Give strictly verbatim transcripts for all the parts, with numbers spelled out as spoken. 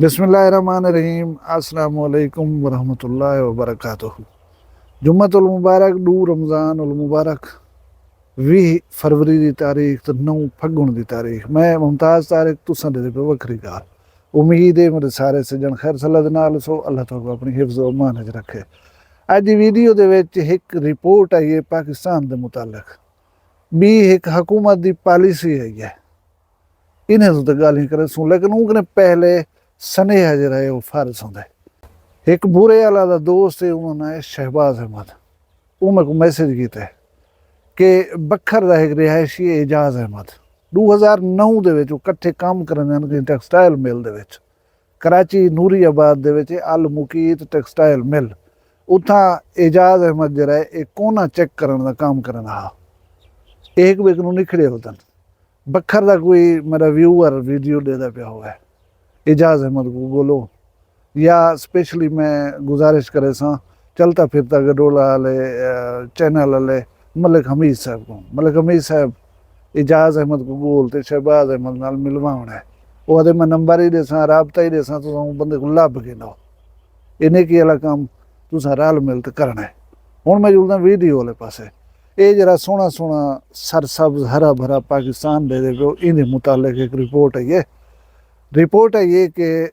بسم اللہ الرحمن الرحیم۔ السلام علیکم ورحمۃ اللہ وبرکاتہ۔ جمعۃ المبارک، ݙو رمضان المبارک، ویہہ فروری دی تاریخ تے نو پھڳݨ دی تاریخ۔ میں ممتاز طارق، تساں ݙیہدے پئے وکھری ڳالھ۔ امید ہے میݙے سارے سڄݨ خیر صلاح دے نال سو، اللہ تہاکوں اپݨی حفظ و امان وچ رکھے۔ اڄ دی ویڈیو دے وچ ہک رپورٹ آئی ہے پاکستان دے متعلق، ٻی ہک حکومت دی پالیسی آئی ہے، انہیں توں تے ڳالھیں کریسوں، لیکن اوں کنے پہلے سنیہا جیڑھا ہے او فرض ہوندے۔ ہک بھورے آلا دا دوست ہے، اوندا ناں ہے شہباز احمد۔ اوں میکوں میسج کیتے کہ بکھر دا ہک رہائشی ہے اعجاز احمد، ݙو ہزار نو دے وچ او کٹھے کم کریندے ہن کہیں ٹیکسٹائل مل دے وچ، کراچی نوری آباد دے وچ ہے المقیت ٹیکسٹائل مل۔ اتھاں اعجاز احمد جیڑھا ہے اے کونا چیک کرݨ دا کم کریندا ہا۔ اے ہک ٻئے کنوں نکھڑے ہوندن۔ بکھر دا کوئی میݙا ویور ویڈیو ݙیہدا پیا ہووے، اعجاز احمد کوں ڳولو، یا اسپیشلی میں گزارش کریساں چلتا پھرتا گڈولا آلے، آ، چینل آلے ملک حمید صاحب کوں، ملک حمید صاحب اعجاز احمد کوں ڳول تے شہباز احمد نال ملواوݨا ہے۔ او آہدے میں نمبر ہی ݙیساں، رابطہ ہی ݙیساں، تساں اوں بندے کوں لبھ گھنو۔ اے نیکی آلا کم تساں رل مل تے کرݨا ہے۔ ہݨ میں جلداں ویڈیو آلے پاسے۔ اے جیڑھا سوہݨا سوہݨا سرسبز ہرا بھرا پاکستان ݙیہدے پئے ہو، ایندے متعلق ہک رپورٹ آئی ہے۔ رپورٹ آئی ہے کہ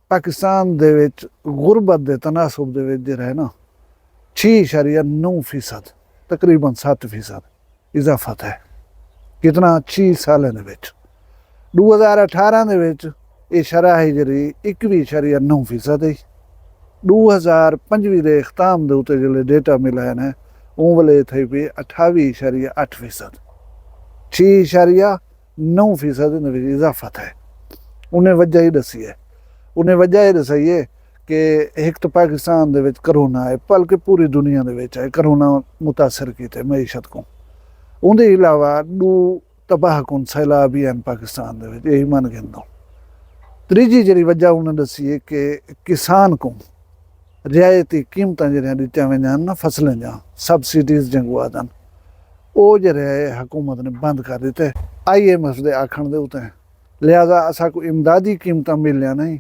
پاکستان دے وچ غربت دے تناسب دے وچ جیڑھا ہے نا، چھی اعشاریہ نو فیصد، تقریباً ست فیصد اضافہ تھئے۔ کتنا؟ چھی سالیں دے وچ۔ ݙو ہزار اٹھارہ دے وچ اے شرح ہئی جیڑھی اکوی اعشاریہ نو فیصد ہئی۔ ݙو ہزار پنجوی دے اختتام دے اتے جیڑھے ڈیٹا ملائے نے، اوں ویلے اے تھئی پئی اٹھاوی اعشاریہ اٹھ فیصد۔ چھی اعشاریہ نو فیصد ایندے وچ اضافہ تھئے۔ انہیں وجہ ہی ݙسی ہے۔ انہیں وجہ اے ݙسائی ہے کہ ہک تاں پاکستان دے وچ کرونا ہے، بلکہ پوری دنیا دے وچ ہے، کرونا متاثر کیتے معیشت کوں۔ اوندے علاوہ ݙو تباہ کن سیلاب ہی ہن پاکستان دے وچ، اے ہی من گھندوں۔ تریجھی جیڑھی وجہ انہیں ݙسی ہے کہ کسان کوں رعایتی قیمتاں جیڑھیاں ݙتیاں ویندیاں ہن نا فصلیں دیاں، سبسڈیز جینکوں آہدن، او جیڑھے ہے حکومت نے بند کر ݙتے آئی ایم ایف دے آکھݨ دے اتے۔ لہذا اساکوں امدادی قیمتاں ملݨیاں نہیں،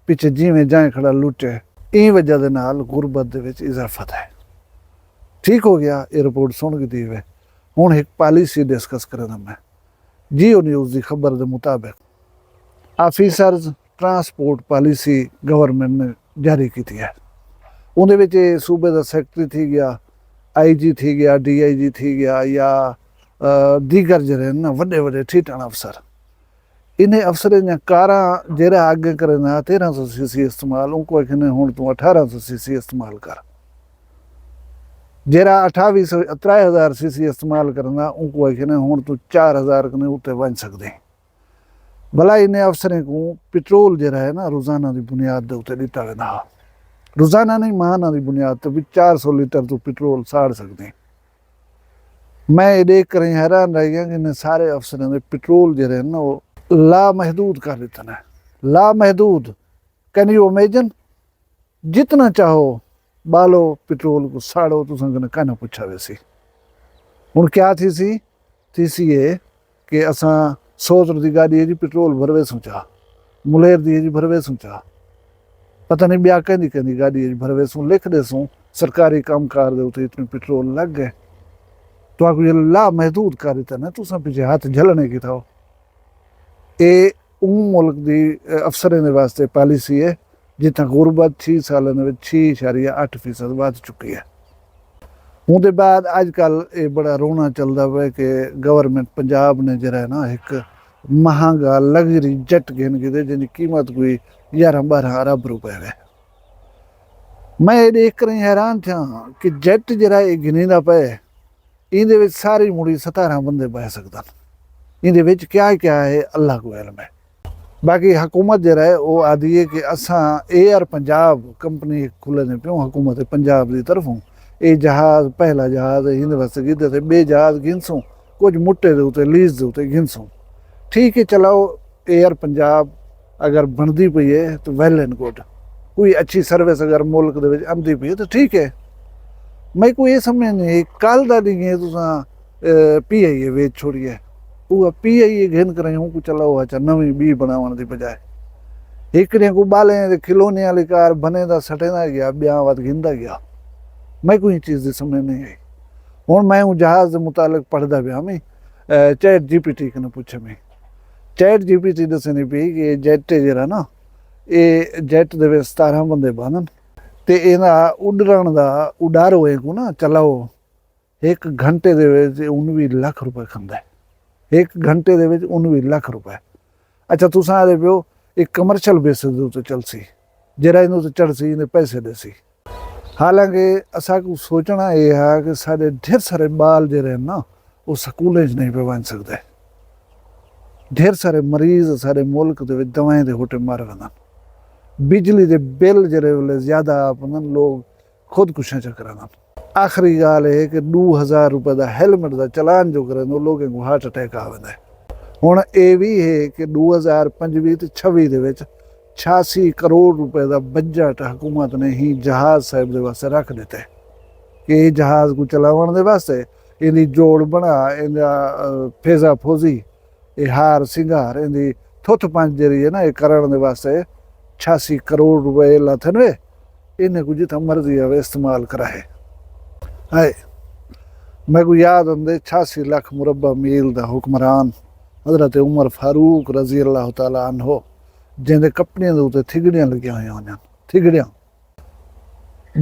پچھے جیویں جائیں کھڑا لٹے۔ ایں وجہ دے نال غربت دے وچ اضافہ تھئے۔ ٹھیک ہو ڳیا، اے رپورٹ سݨ گھدی ہوئے۔ ہݨ ہک پالیسی ڈسکس کرینداں میں۔ جیو نیوز دی خبر دے مطابق آفیسرز ٹرانسپورٹ پالیسی گورنمنٹ نے جاری کیتی ہے۔ اوندے وچ اے صوبے دا سیکرٹری تھی ڳیا، آئی جی تھی ڳیا، ڈی آئی جی تھی ڳیا، یا، آ، دیگر جیڑھے ہن نا وݙے وݙے ٹھیٹھݨ افسر، انہیں افسریں دیاں کاراں جیڑھا اڳے کریندا تیرہاں سو سی سی استعمال، اونکوں آکھیندے ہݨ توں اٹھارہاں سو سی سی استعمال کر۔ جیڑھا اٹھاوی سو، ترائے ہزار سی سی استعمال کریندا، اونکوں آکھیندے ہݨ توں چار ہزار کنے اتے ونڄ سڳدیں۔ بھلا انہیں افسریں کوں پٹرول جیڑھا ہے نا، روزانہ دی بنیاد دے اتے ݙتا ویندا ہا۔ روزانہ نہیں، ماہانہ دی بنیاد تے وی چار سو لیٹر توں پٹرول ساڑ سڳدیں۔ میں اے ݙیکھ کر حیران رہ ڳیا کہ انہیں سارے افسریں دے پٹرول جیڑھے ہن نا، او لامحدود کر ݙتے نے۔ لامحدود۔ Can you imagine؟ جتنا چاہو ٻالو، پٹرول کوں ساڑو، تساں کنے کائناں پچھا ویسی۔ ہݨ کیا تھیسی؟ تھیسی اے کہ اساں سوتر دی گاݙی اچ پٹرول بھرویسوں چا، ملیر دی اچ بھرویسوں چا، پتہ نہیں ٻیا کیندی کیندی گاݙی اچ بھرویسوں، لکھ ݙیسوں سرکاری کم کار دے اتے اتنے پٹرول لڳ ڳئے۔ تہاکوں اے لامحدود کر ݙتے نے، تساں پچھے ہتھ جھلݨے کیتا ہو۔ اے اوں ملک دی، اے، افسریں دے واسطے پالیسی ہے، جتھاں غربت چھی سالیں دے وچ چھی اعشاریہ اٹھ فیصد ودھ چکی ہے۔ اوندے بعد اڄ کل اے بڑا رونا چلدا پئے کہ گورنمنٹ پنجاب نے جیڑھا ہے نا، ہک مہانگا لگژری جیٹ گھن گھدے، جیندی قیمت کوئی یارہاں ٻارہاں ارب روپے ہے۔ میں اے ݙیکھ کر حیران تھیاں کہ جیٹ جیڑھا اے گھنیندا پئے، ایندے وچ ساری مڑی ستارہاں بندے ٻہہ سڳدن۔ ایندے وچ کیا کیا ہے، اللہ کوں علم ہے۔ باقی حکومت جیڑھا ہے، او آہدی ہے کہ اساں ایئر پنجاب کمپنی کھلیندے پیوں حکومت پنجاب دی طرفوں۔ اے جہاز پہلا جہاز ہے، ایندے واسطے گھدے تے ٻئے جہاز گھنسوں، کجھ مٹے دے اتے، لیز دے اتے گھنسوں۔ ٹھیک ہے، چلاؤ، ایئر پنجاب اگر بݨدی پئی ہے تو well and good، کوئی اچھی سروس اگر ملک دے وچ آندی پئی ہے تو ٹھیک ہے۔ میکوں اے سمجھ نہیں آئی، کل دا ݙینہہ ہے تساں، اے، پی آئی اے ویچ چھوڑی ہے، اوہا پی آئی اے گھن کر اوں کوں چلاؤ، اچھا نویں ٻی بݨاوݨ دی بجائے۔ ہکڑیں کوں ٻالیں دے کھلونے آلی کار بھنیندا سٹیندا ڳیا، ٻیاں وت گھندا ڳیا۔ میکوں ایں چیز دی سمجھ نئیں آئی۔ ہݨ میں اوں جہاز دے متعلق پڑھدا پیا ہمی، اے، چیٹ جی پی ٹی کنوں پچھے میں۔ چیٹ جی پی ٹی ݙسیندی پئی کہ اے جیٹ ہے جیڑھا نا، اے جیٹ دے وچ ستارھاں بندے ٻہندن تے ایندا اݙرݨ دا اݙارو اینکوں نا چلاؤ، ہک گھنٹے دے وچ انوی لکھ روپے کھاندا ہے۔ ہک گھنٹے دے وچ انوی لکھ روپے۔ اچھا، تساں آہدے پیو، اے کمرشل بیسس دے اتے چلسی، جیڑھا ایندے اتے چڑھسی، ایندے پیسے ݙیسی۔ حالانکہ اساکوں سوچݨا اے ہا کہ ساݙے ڈھیر سارے ٻال جیڑھے ہن نا، او سکولیں اچ نئیں پئے ونڄ سڳدے۔ ڈھیر سارے مریض ساݙے ملک دے وچ دوائیں دے ہوٹے مر ویندن۔ بجلی دے بل جیڑھے ویلے زیادہ آ پوندن، لوک خودکشیاں چا کریندن۔ آخری ڳالھ اے کہ ݙو ہزار روپے دا ہیلمٹ دا چالان جو کریندو، لوکیں کوں ہارٹ اٹیک آ ویندا ہے۔ ہݨ اے وی ہے کہ ݙو ہزار پنجویہہ تے چھویہہ دے وچ چھیاسی کروڑ روپے دا بجٹ حکومت نے ہی جہاز صاحب دے واسطے رکھ ݙتے کہ اے جہاز کوں چلاوݨ دے واسطے ایندی جوڑ بݨا، ایندا، اے، پھیزا پھوزی، اے ہار سنگار، ایندی تھتھ پنج جیڑھی ہے نا، اے کرݨ دے واسطے چھیاسی کروڑ روپے لاتھن وے، انہیں کوں جتھاں مرضی آوے استعمال کراہے۔ ہائے، میکوں یاد آندے چھیاسی لکھ مربع میل دا حکمران حضرت عمر فاروق رضی اللہ تعالیٰ عنہ، جیندے کپڑیاں دے اتے تھڳڑیاں لڳیاں ہوئیاں ہونیاں، تھڳڑیاں۔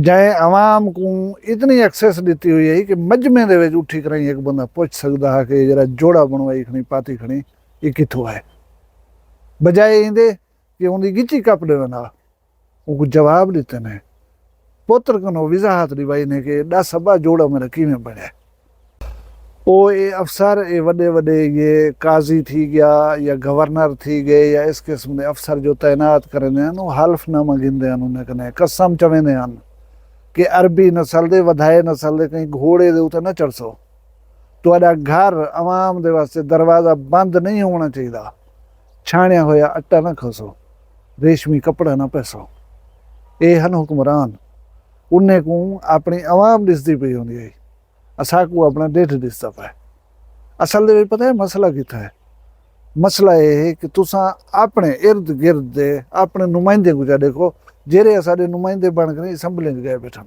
جئیں عوام کوں اتنی ایکسیس ݙتی ہوئی ہئی کہ مجمع دے وچ اٹھی کرائیں ہک بندہ پچھ سڳدا ہا کہ اے جیڑھا جوڑا بݨوائی کھڑیں، پاتی کھڑیں، اے کتھوں آئے؟ بجائے ایندے کہ اوندی ڳچی کپ ݙیون ہا، اونکوں جواب ݙتے نے۔ پتر کنوں وضاحت ݙیوائی نے کہ ݙس ابا، جوڑا میرا کیویں بݨیا؟ او اے افسر، اے وݙے وݙے، اے قاضی تھی ڳیا یا گورنر تھی ڳئے یا اس قسم دے افسر جو تعینات کریندے ہن، او حلف نامہ گھندے ہن، انہیں کنے قسم چویندے ہن کہ عربی نسل دے، ودھائے نسل دے کہیں گھوڑے دے اتے نہ چڑھسو۔ تہاݙا گھر عوام دے واسطے دروازہ بند نئیں ہووݨا چاہیدا۔ چھاݨیا ہویا اٹا نہ کھوسو، ریشمی کپڑا نہ پہسو۔ اے ہن حکمران، انہیں کوں اپݨی عوام ݙسدی پئی ہوندی ہئی۔ اساکوں اپݨا ڈیڈھ ݙسدا پئے۔ اصل دے وچ پتہ ہے مسئلہ کتھاں ہے؟ مسئلہ اے ہے کہ تساں اپݨے ارد گرد دے اپݨے نمائندے کوں چا ݙیکھو، جیڑھے اساݙے نمائندے بݨ کے اسمبلیاں اچ ڳئے ٻیٹھن۔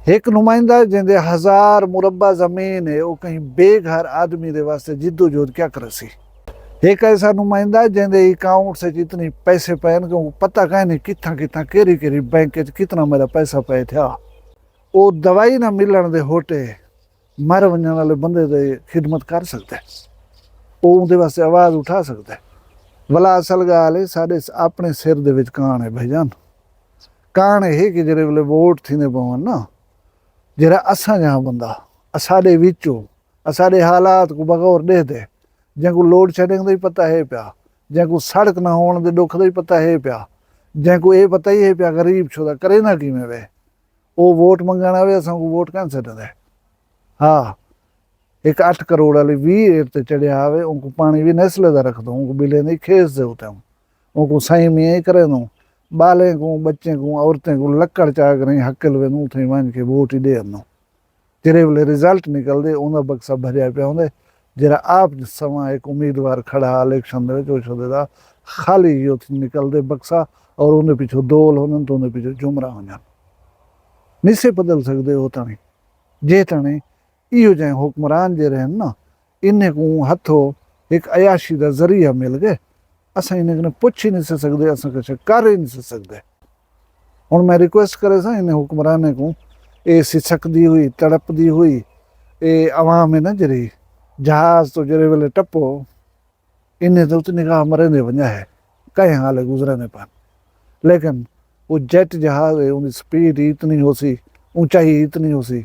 ہک نمائندہ جیندے ہزار مربع زمین ہے، او کہیں بے گھر آدمی دے واسطے جدوجہد کیا کرسی؟ ہک ایسا نمائندہ جیندے اکاؤنٹس اچ اتنی پیسے پئے ہن کہ اونکوں پتہ کائنی کتھاں کتھاں، کیڑھی کیڑھی بینک اچ کتنا میرا پیسہ پئے تھیا۔ او دوائی نہ ملݨ دے ہوٹے مر ونڄݨ والے بندے دی خدمت کر سڳدے، او اوندے واسطے آواز اٹھا سڳدے۔ ولا اصل ڳالھ ہے، ساݙے س-، اپݨے سر دے وچ کاݨ ہے بھائی جان۔ کاݨ ہے کہ جیڑھے ویلے ووٹ تھیندے پون نا، جیڑھا اساں جہاں بندہ اساݙے وچوں، اساݙے حالات کوں بغور ݙیہدے، جینکوں لوڈ شیڈنگ دا ہی پتہ ہے پیا، جینکوں سڑک نہ ہووݨ دے ݙکھ دا ہی پتہ ہے پیا، جینکوں اے پتہ ہی ہے پیا غریب شدہ کریندا کیویں وے، او ووٹ منگݨ آوے، اساں کوں ووٹ کائنی سٹدے۔ ہا، ہک اٹھ کروڑ آلی وی ایر تے چڑھیا ہاوے، اونکوں پاݨی وی نیسلے دا رکھدوں، اونکوں ٻلیں دی کھیس دے اتے ہوں، اونکوں سائیں میاں ہی کریندوں، ٻالیں کوں، ٻچیں کوں، عورتیں کوں لکڑ چا کریں ہکل ویندوں، اتھیں ونڄ کے ووٹ ہی ݙے آندوں۔ جیڑھے ویلے رزلٹ نکلدے، اوندا بکسہ بھریا پیا ہوندے، جیڑھا آپ سواں ہک امیدوار کھڑا الیکشن دے وچ، او شدے دا خالی ہی اتھیں نکلدے بکسہ، اور اوندے پچھوں دول ہوندن تے اوندے پچھوں جمرہ ہوندن۔ نسے بدل سڳدے او تاݨی، جے تاݨی ایہو جہیں حکمران جیڑھے ہن نا، انہیں کوں ہتھوں ہک عیاشی دا ذریعہ مل ڳئے، اساں انہیں کنے پچھ ہی نسے سڳدے، اساں کجھ کر ہی نسے سڳدے۔ ہݨ میں ریکویسٹ کریساں انہیں حکمرانیں کوں، اے سسکدی ہوئی، تڑپدی ہوئی، اے عوام ہے نا جیڑھی، جہاز توں جیڑھے ویلے ٹپو، انہیں تے اتنی نگاہ مریندے ونڄا ہے، کہیں حالے گزریندے پن۔ لیکن او جیٹ جہاز ہے، اوندی سپیڈ ہی اتنی ہوسی، اونچائی ہی اتنی ہوسی،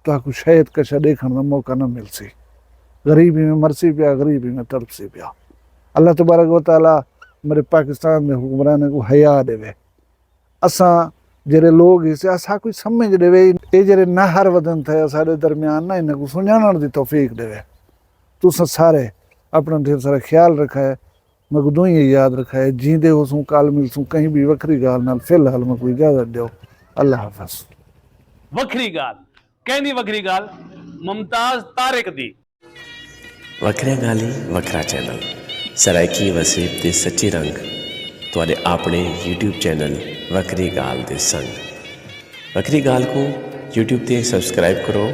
تہاکوں شاید کشا ݙیکھݨ دا موقع نہ ملسی۔ غریب ایویں مرسی پیا، غریب ایویں تڑپسی پیا۔ اللہ تبارک و تعالیٰ میرے پاکستان دے حکمرانیں کوں حیا ݙیوے۔ اساں جیڑھے لوگ ہیسے، اساکوں سمجھ ݙیوے، اے جیڑھے نہر ودن تھئے اساݙے درمیان نا، انہیں کوں سنڄاݨݨ دی توفیق ݙیوے۔ تساں سارے اپݨا ڈھیر سارا خیال رکھائے، میکوں دعائیں یاد رکھائے، جیندے ہوسوں، کل ملسوں کہیں ٻئی وکھری ڳالھ نال۔ فی الحال میکوں اجازت ݙیو، اللہ حافظ۔ وکھری ڳالھ، کیندی وکھری ڳالھ؟ ممتاز طارق دی۔ وکھریاں ڳالھیں، وکھرا چینل۔ سرائیکی وسیب دے سچے رنگ تہاݙے آپݨے یوٹیوب چینل وکری ڳالھ دے سنگ۔ وکری ڳالھ کوں یوٹیوب تے سبسکرائب کرو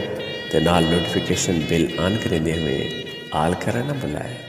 تے نال نوٹیفیکیشن بیل آن کریندے ہوئیں آل کرݨ نہ بھلائے۔